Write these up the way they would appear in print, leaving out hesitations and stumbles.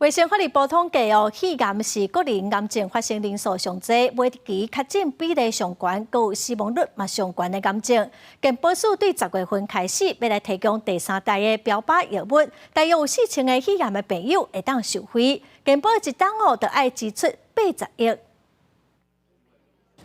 衛生福利部統計哦，肺癌是國人癌症發生人數上濟，晚期確診比例上懸，閣有死亡率嘛上懸的癌症。健保署對10月份開始，欲來提供第三代的標靶藥物，大約有4000個肺癌的病友會當受惠。健保一冬哦，就愛支出80億。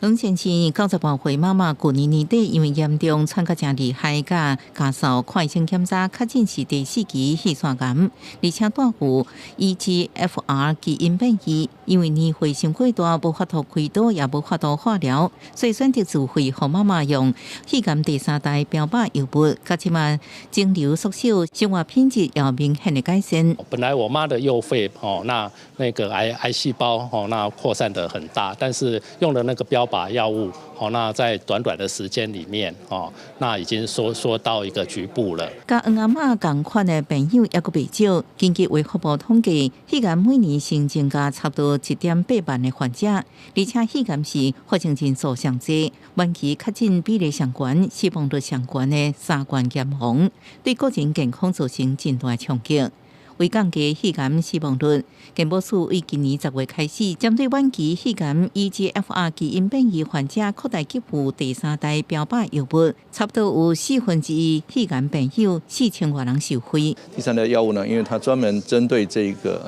黃先生98歲媽媽，舊年年底因為嚴重喘甲誠厲害，佮咳嗽，看醫生檢查，確診是第四期肺腺癌，而且帶有 EGFR 基因變異。因為年歲傷過大，無法度開刀，也無法度化療，所以選擇自費予媽媽用肺癌第三代標靶藥物，佮這馬腫瘤縮小，生活品質有明顯的改善。本來我媽的右肺哦，那個癌細胞哦，那擴散得很大，但是用了那個標靶藥物，哦，那在短短的時間裡面，哦，那已經縮到一個局部了。佮黃阿嬤仝款的病友猶閣袂少。根據衛福部統計，肺癌每年新增加差不多1.8萬的患者，而且肺癌是發生人數上濟，晚期確診比例上懸，死亡率上懸的三高癌王，對個人健康造成真大衝擊。為降低肺癌死亡率，健保署對今年10月開始，針對晚期肺癌 EGFR 基因變異患者擴大給付第三代標靶藥物，差不多有1/4肺癌病友4000外人受惠。第三代藥物呢，因為它專門針對這個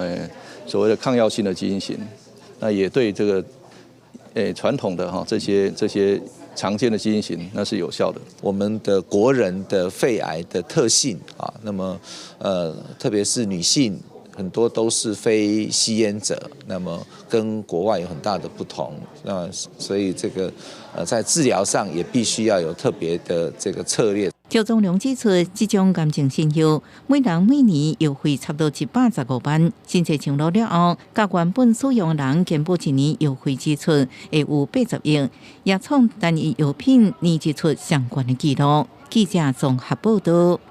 所謂的抗藥性的基因型，那也對這個傳統的哈這些常見的基因型，那是有效的。我們的國人的肺癌的特性啊，那麼特別是女性，很多都是非吸菸者，那麼跟國外有很大的不同。那所以這個在治療上也必須要有特別的這個策略。趙宗良指出，這種癌症新藥，每人每年藥費差不多115萬，新制上路了後，佮原本使用的人健保一年藥費支出會有80億，也創單一藥品年支出上懸的紀錄。記者綜合報道。